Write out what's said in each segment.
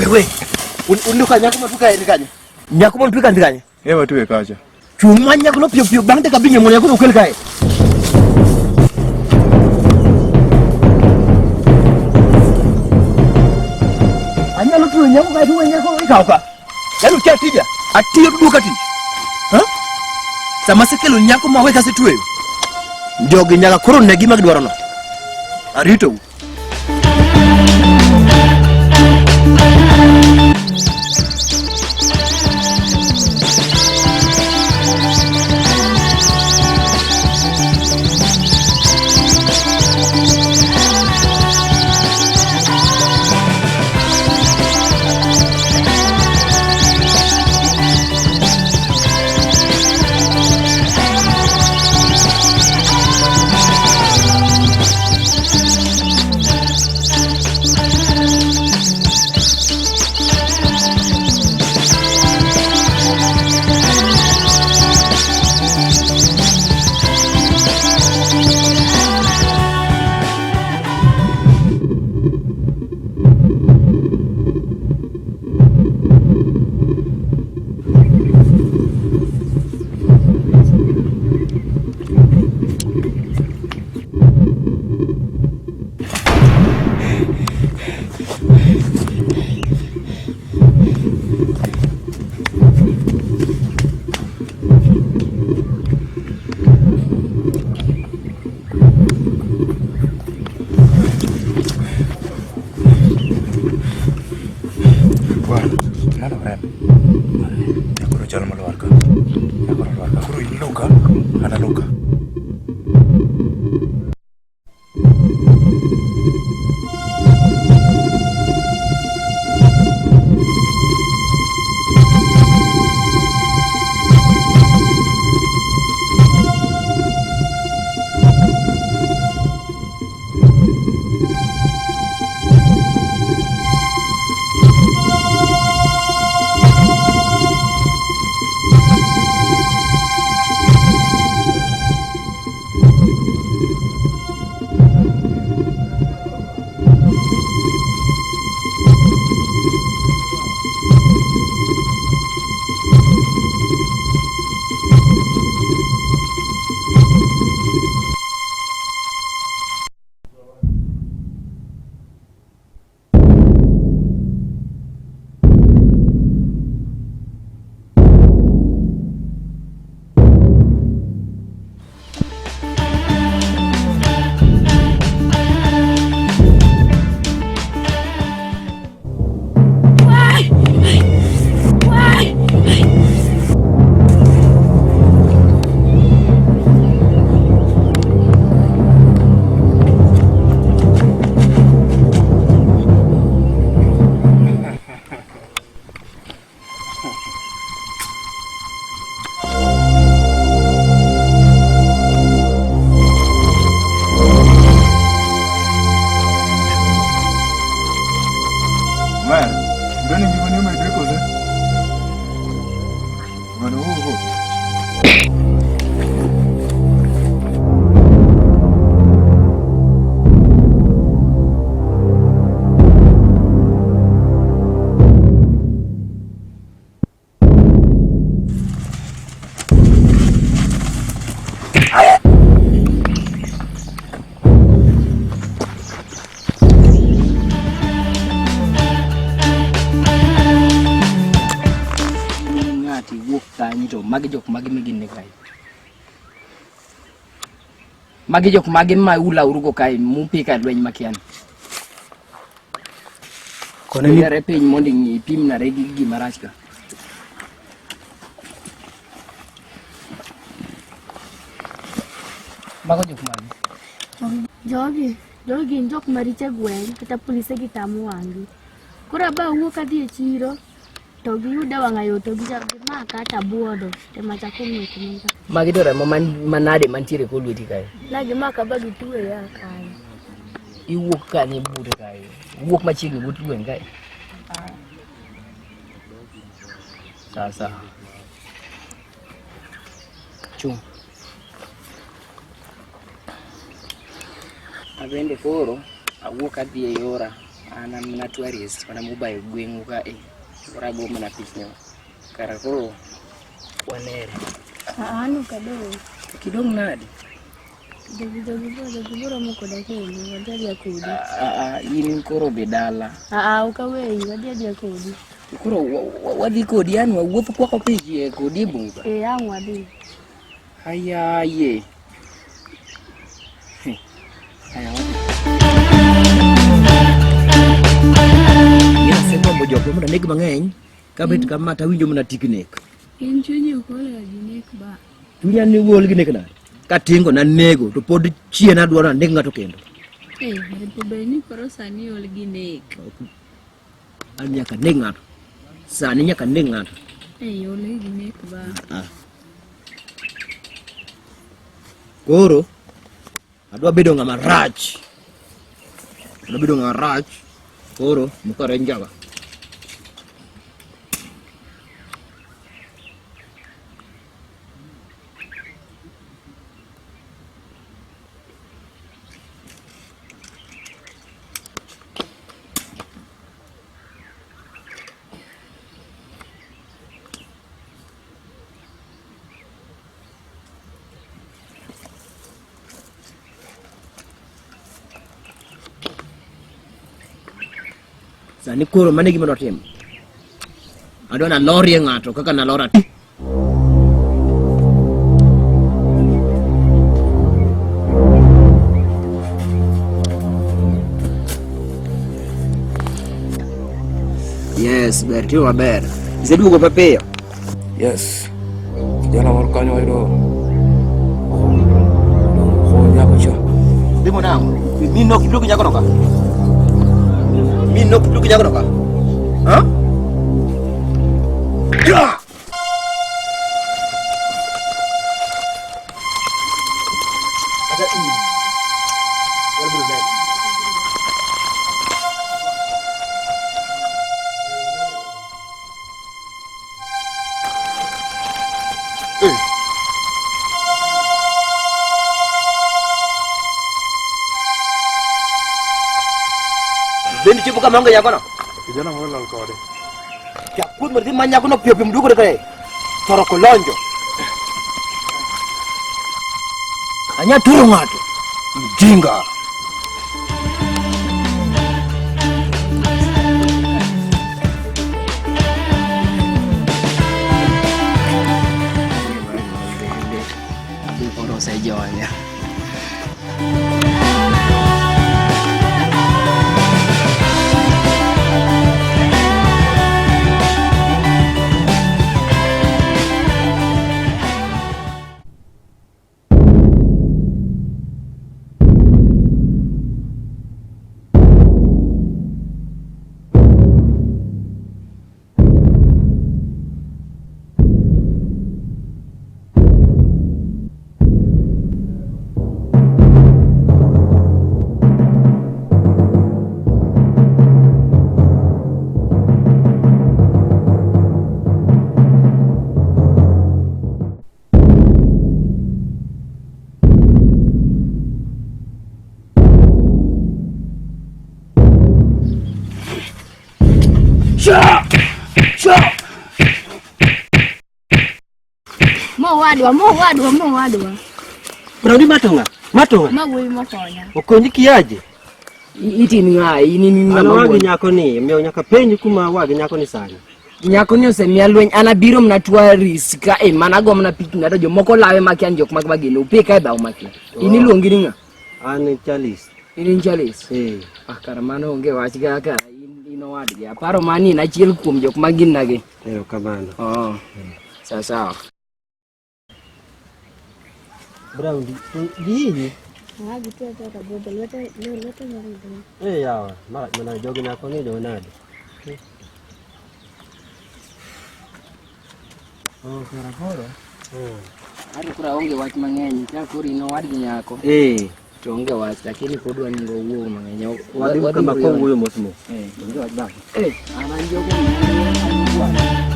We. Un ka nyako ma tuka eri kanye? Nyako ma tuka kanye? E watwe kacha. Chung' ma nyako no piyo piyo bang' dakika abich mondo nyako no okel kae. Anyalo tuyo nyako kae tuwe nyako ikawo ka. Yaani ukia tija, atiyo to duoka tich. Ha? Sama asekelo nyako ma we kasetweyo. Jogi nyaka koro ne gima gidwarono. Aritou. Mano rem. Koro chal molwar ka. Koro olwar ka. Koro in luka, an aluka. Mer, idwani ngimani omedre kose? Ng'ano wuogo? Ng'ati wuok kanyo to magi jok magi miginne kae. Magi jok magi ma ulawrugo kae mupika e lweny makiani. Kone ni Yare piny mondo ing'i ipimnare gi gima rach ka. Mago jok mage? Jogi, jogi gin jok maricho e gweng' kata polise gitamo wang'gi. Koro aba awuok adhi e chiro to giyuda wang'ayo to gimaka to abuodo to ema achako ng'wech ka. Magi to remo manade mantiere kor lweti kae? Ne gimaka ba gitweya kanyo. Iwuok kanye bute kae? Wuok machiegni but gweng' kae? Sawa sawa. Chung'. Abende koro awuok adhi e yora. An mana tourist mana mobayo gweng'u ka e. Koro ago mana pichni. Kara koro wanere. An ok adong'. To kidong' nade? Jogi jogi jogi boromo koda kendo, wadhi adhiya kodi. Ah, ah, in koro be dala. Ah, ah, ok aweyi, wadhi adhiya kodi. Koro wadhi kodi yani wawuoth kwako pich e kodi e bungu. Eh, ang' wadhi. Ayaye. Aya wadhi. Asegombo jok mondo aneg mang'eny kabet kama tawinjo mana tik nek. In chunyi ok ol gi nek ba. Chunya ni ol gi nek nade? Katingo nanego to pod chien adwaro aneg ng'ato kendo. Eh, ripo bed ni koro sani ol gi nek. An nyaka neg ng'ato. Sani nyaka neg ng'ato. Eh, ol gi nek ba. Ah. Koro adwa bedo ng'ama rach. Adwa bedo ng'ama rach. Koro mukore njaga. Sani koro mano e gima adwa timo. Adwa nalorie ng'ato kaka nalora. Yes, ber timo maber. Iseduogo mapiyo. Yes. Kijana moro kanyo wayudo nyako cha. Dimo nang'o? Min nok ibiro gi nyakono ka? Min nok ibiro gi nyakono ka? Ha? Ja! Ata in. Wabiro neno. Bende chopo kama onge nyakono? Kijana moro lal kode. Chakuod mondo idhi many nyakono piyo piyo mondo duogore kae. Toro kolonjo. Anya turo ng'ato. Mjinga. Koro osejonya. Mowadwa, mowadwa, mowadwa. Brownie matonga, matonga. Ma wuoyi mokonya. Okonyi kiaje? Itin ng'a? In in An ng'ama wagi wuon. nyako ni, omiyo nyaka penji kuma wagi nyako ni sani. Nyako ni osemiya lweny, an abiro mana tourist ka e mana ago mana pichni to jomoko lawe makia ni jok mag mageno upe kae dhaw makia. In iluongi ni ng'a? An Charles. In in Charles? Eh. Ah, kara mano onge wach ga kara in in owadgi. Aparo mani in achiel kuom jok ma gin nagi. Erokamano. Oh. Sawa sawa. Brown, to gihinyi? Ah, gitiyo kaka budho, lwete lwete nyalo dong'. Eh yawa, marach mana jogi nyako ni jo nade. Oh, kara koro. Ato koro aonge wach mang'eny, ka koro in owadgi nyako. Eh. To onge wach, lakini pod wan go wuoyo mang'eny. Wadhi kama kowuoyo mos mos. Eh. Onge wach bang'. Eh, an an jogo mang'eny.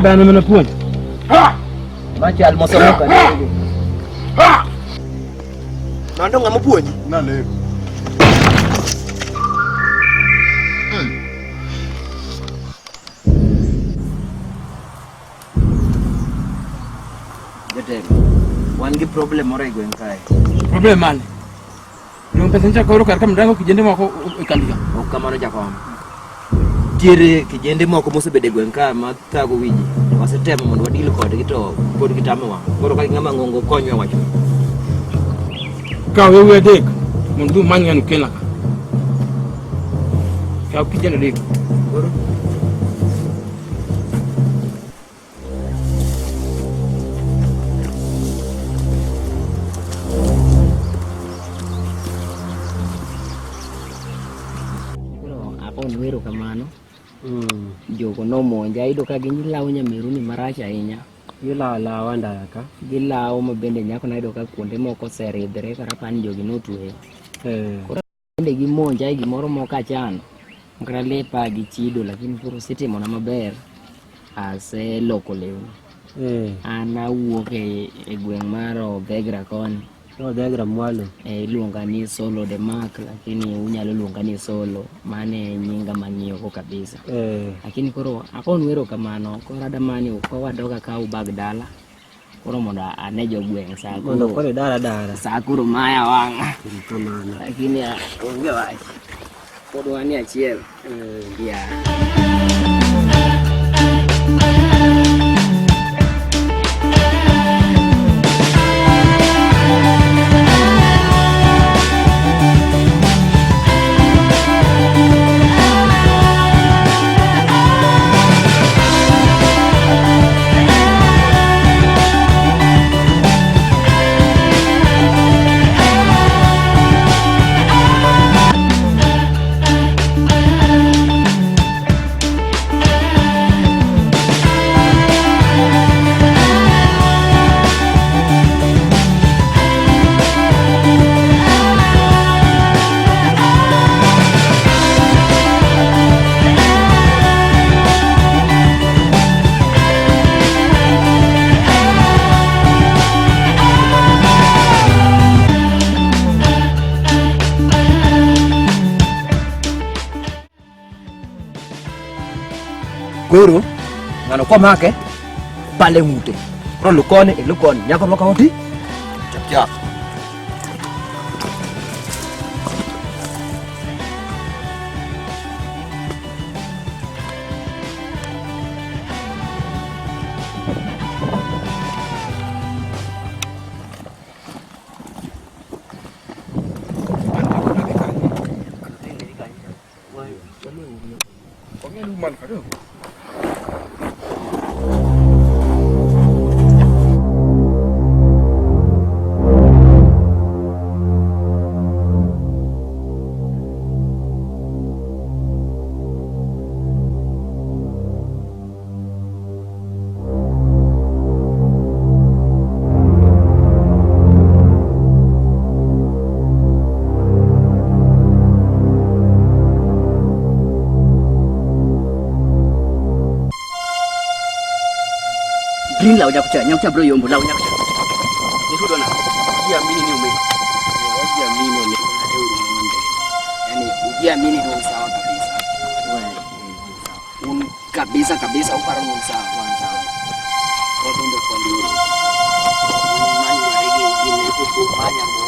Baba ana mana puonj. Machal mosomo ka. Mano ng'ama puonji? Naleko. Jatelo, wan gi problem moro e gweng' kae. Problem mane? Dong pesa ncha koro kar ka mdango kijende moko e kambi ka. Ok kamano jakom. Nitiere kijende moko mosebedo e gweng' ka ma thago wi ji. Wasetemo mondo wadil kodgi to pod gitamo wang'. Koro ka ng'ama ng'ongo konywa wacho. Kaw wewe adek mondo udhi umany ng'ano ukelna ka. Kaw kijende adek. Koro Koro kamano. Jogo nomonja ayudo ka gilawo nyameru ni marach ahinya. Gilawo lawa ndara ka. Gilawo ma bende nyako nayudo ka kuonde moko oseridhre kata apani jogi notweyo. Koro bende gimonja e gimoro mok achano. Kata lepa gichido lakini koro osetimona maber. Aseloko lewni. An awuok e gweng' mar Ovegra koni. Ovegra mwalo. Iluonga ni Solo de Mark lakini unyalo luonga ni Solo. Mano e nyinga mang'iyogo kabisa. Lakini koro akonu erokamano koro adamani kowadoga kaw bag dala. Koro mondo ane jogweng' sa koro. Mondo koro idara dara. Sa koro maya wang'a. Kamano. Lakini onge wach. Pod wan e achiel. Yeah. Koro ng'ano kwamake pale ng'ute. Koro lu koni ilu koni. Nyako rwako oti. Chap chap. In law nyako cha, nyako cha bro yombo, law nyako cha. Nitudo na. Jiamini ni ume. Ujiamini ni yani ujiamini ni sawa kabisa. Un kabisa kabisa uparo ni sawa kwanza. Kwa ndo kwa ndio. Manya rege gine kufanya mo.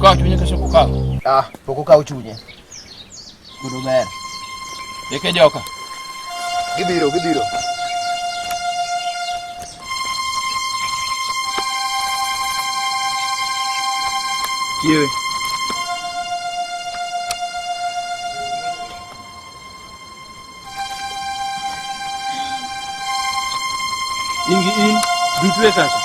Okawo chunye koso ok okawo? Ah, pok okawo chunye. Gudo ber. Eke joka. Gibiro, gibiro. Kiewe. In gi in, dutwe kacha.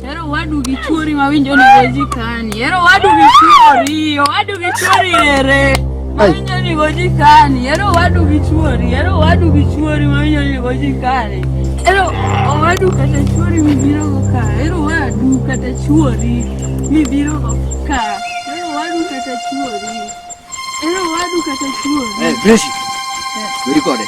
Ero wadu gi chuori mawinjo ni goji kani. Ero wadu gi chuori, owadu gi chuori ere. Mawinjo ni goji kani. Ero wadu gi chuori, ero wadu gi chuori mawinjo ni goji kani. Ero owadu kata chuori mibiro go ka. Ero wadu kata chuori mibiro go ka. Ero wadu kata chuori. Ero wadu kata chuori. Eh, Gracie. Weri kode.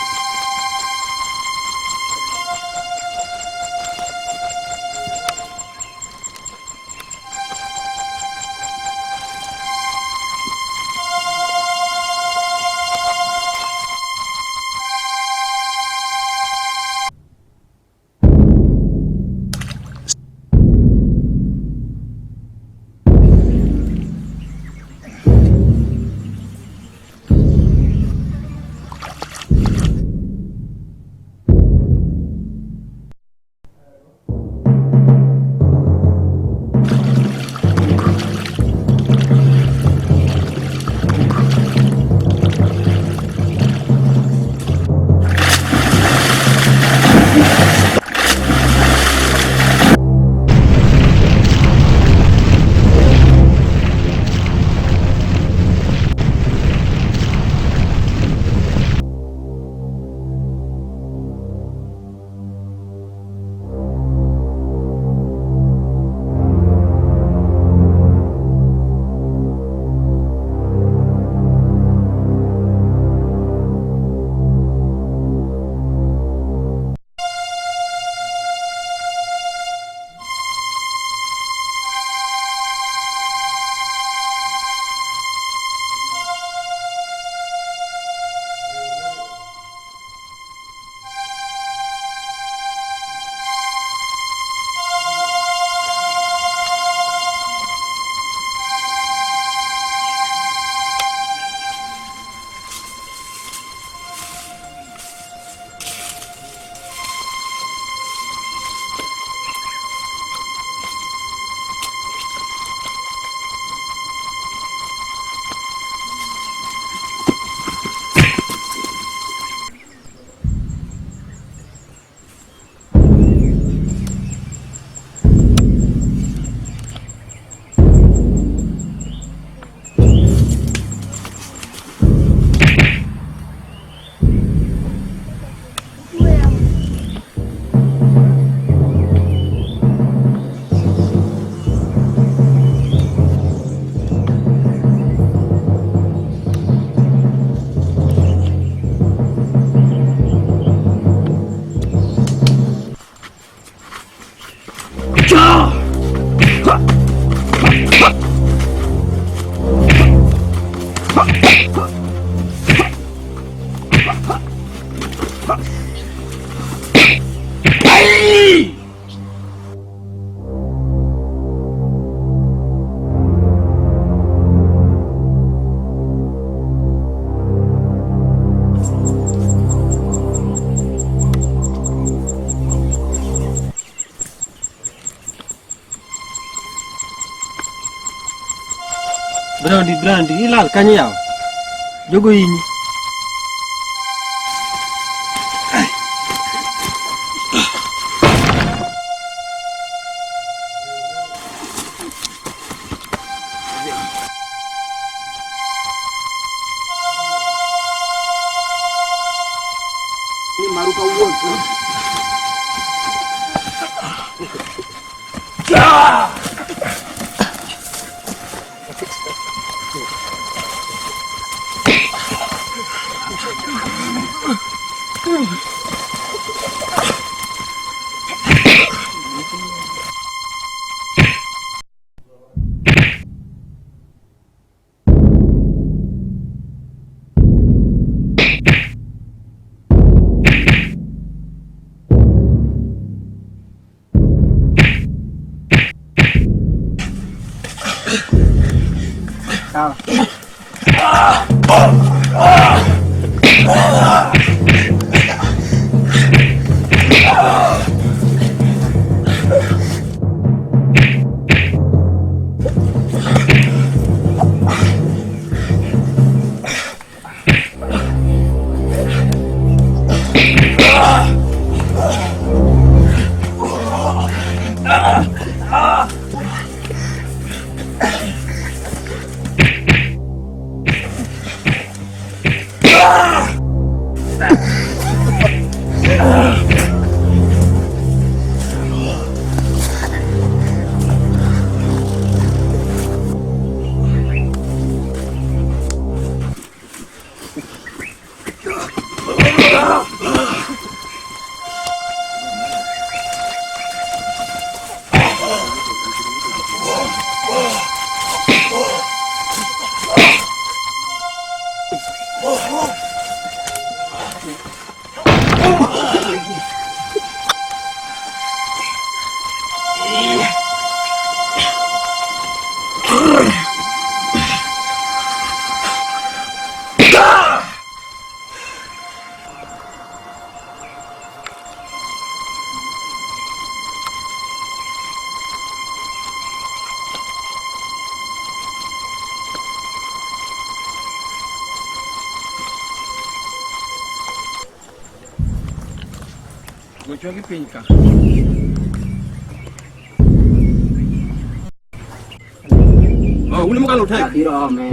Brandi, Brandi, ilal kanyo yawa. Jogo hinyi. Gochwa gi piny ka. Oh, ule mokalo tek. Abiro ome.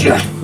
Yeah.